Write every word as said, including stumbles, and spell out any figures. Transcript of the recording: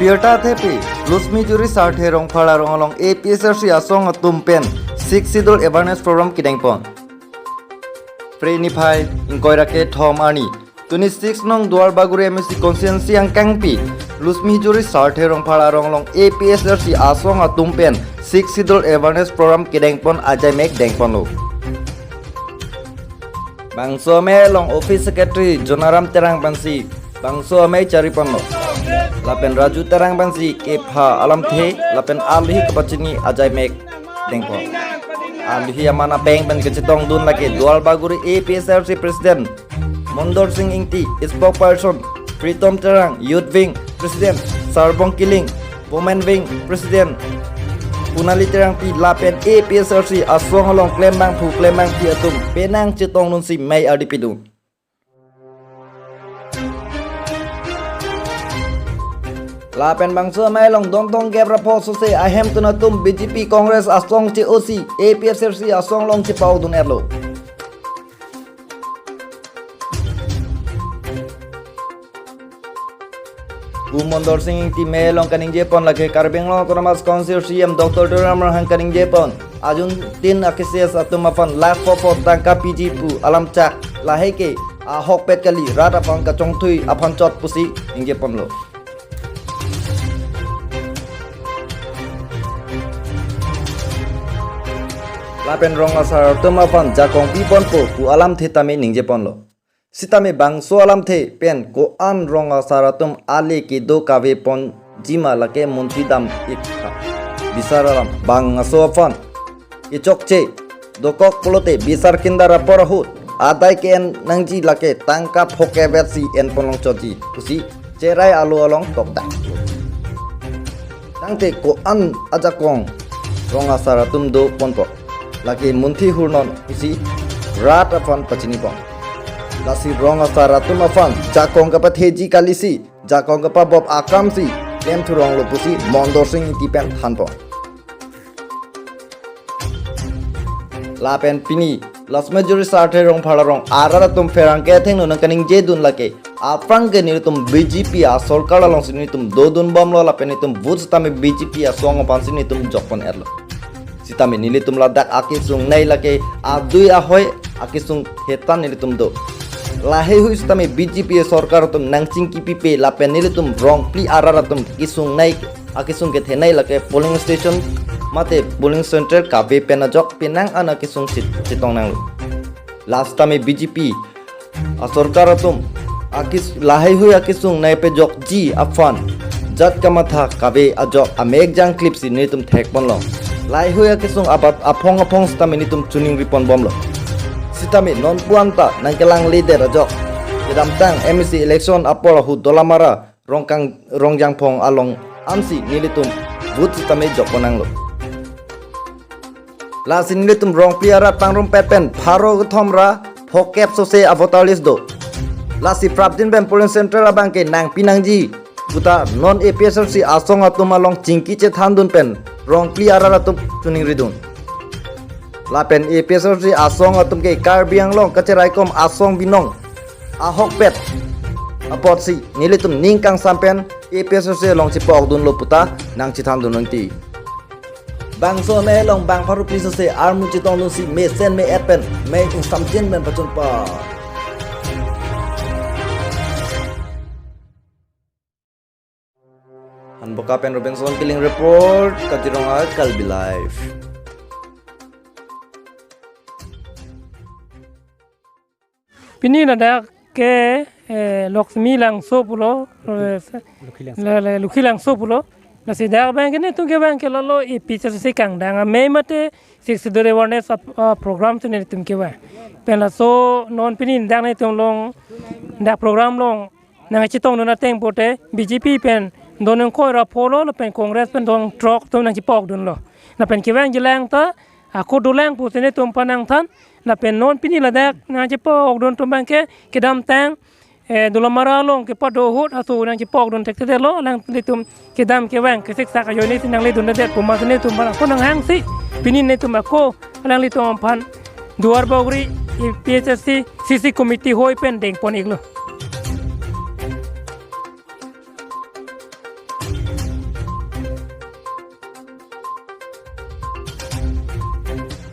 Birta thepi, Lusmi Juri Sarthe Rongphar arong along A P H L C asong atum pen Sixth Schedule Awareness Program kedengpon. Phre niphai, ingkoi ra kethom arni, twenty-six nong Duarbagori M A C constituency angkangpi, Lusmi Juri Sarthe Rongphar arong along A P H L C asong atum pen Sixth Schedule Awareness Program kedengpon ajaimek dengponlo. Bangso amei along Office Secretary Jonaram Terang pensi bangso amei chariponlo. Lapen Raju Terang pensi kepha alamthe lapen aluhi kapachini ajaimek dengpon. Aluhi aman abeng pen kachetongdun lake Duarbagori A P H L C President Mondor Sing Ingti, Spokesperson Pritom Terang, Youth Wing President Sarbong Killing, Women Wing President Punali Terangpi lapen A P H L C asong along klembangphu klembangpi atum penang chetongdunsi mei ardi pidun. Lapen bangso amei along Dontong Gap Rapho sose ahemtun atum B J P Congress asong che-osi A P H L C asong along chepaudun erlo. Pu Mondor Sing Ingti mei along kaningjepon lake Karbi Anglong Autonomous Council C E M Doctor Tuliram Ronghang kaningjepon ajun tin a-cases atum aphan lakh pho pho tangka piji pu alam chak lahai ke ahokpet kali, rat aphan kachongthui aphan chot pusi ningjeponlo. Lapen rong asar atum aphan jakong piponpo pu alamthe tame ningjeponlo. Sitame bangso alamthe pen ko-an rong asar atum ale kedo kaveponji ma lake munthi dam-ik tha. Bisar alam bangso aphan kechokche dokok pulote bisar kindar apor ahut adai ke-en nangji lake tangka phokep vetsi enpon longchotji pusi cherai alo along tokdak. Tangte ko-an ajakong rong asar atum doponpo, lake munthi hurnon pusi rat aphan pachinipon. Lasi rong asar atum aphan jakong kapatheji kalisi jakong kapabop akamsi klem thuronglo pusi Mondor Sing Ingti pen thanpon. Lapen pini Lusmi Juri Sarthe Rongphar arong arat atum pherangke athengno nangkaningjedun lake aphrang ke nelitum B J P asorkar alongsi nelitum dodunbomlo lapen nelitum vote sitame B J P asong aphansi nelitum jokpon erlo. Sitame nelitum ladak akesung nei lake adui ahoi akesung hetan nelitum do. Laheihui sitame B J P sorkar atum nangchingkipipe lapen nelitum rongphli arat atum kesung nei, akesung kethenei lake polling station mate polling centre kave pen ajok penang an akesung chit-, chitong nanglo. Last time B J P asorkar atum akes-, laheihui akesung nei pejokji aphan jat kamatha kave ajok amek jangklipsi nelitum thekponlo. Laheihui akesung abat aphong aphong sitame nelitum choningriponbomlo. Sitame non puan ta nangkelangledet ajok kedamtang M A C election apor ahut Dolamara Rongkang, Rongjangphong along ansi nelitum vote sitame jokpon nanglo. Lasi nelitum rongphli arat pangrumpet pen pharo kethom ra phokep sose a-voter list do. Lasi prapjin pen polling centre abangke nangpi nangji puta non A P H L C asong atum along chingki chethandun pen rongphli arat atum choningridun. Lapen A P H L C asong atum ke Karbi Anglong kacheraikom asong binong ahokpet apotsi nelitum ning kangsam pen A P H L C along chepa-okdunlo puta nangchethandun nangti. Bangso amei along bang pharo phli sose armu chetongdunsi mesen me-et pen mei ingsamjin pen pachunpa. Hanboka pen Robinson Killing report, Kaziranga Karbi Live. Pini ladak ke, eh, Lokhmi Langso pulo, eh, Lokhi Langso. Le, le, Lokhi Langso pulo. Lasi dak abangke netum ke abangke lalo A P H L C kangdang amei mate Sixth Schedule awareness ap-, ah, program si netum ke abang. Pen laso non pini dak netum along, dak program along nangchetongdun ateng pote B J P pen don ingkoi ra pholo lapen Congress pen don throk atum nangchepa-okdunlo. Lapen kevang jilang ta ako dolang pusi netum aphan nangthan. Lapen non pini ladak nangchepa-okdun atum abangke kedamtang, eh, Dolamara along kepado ahut aso nangchepa-okdun thekthedetlo, alanglitum kedam kevang kesiksak ajoinesi nangledundedet pu masi netum aphan ako nanghangsi pini netum ako alanglitum aphan Duarbagori A P H L C C C committee hoi pen dengpon-iklo.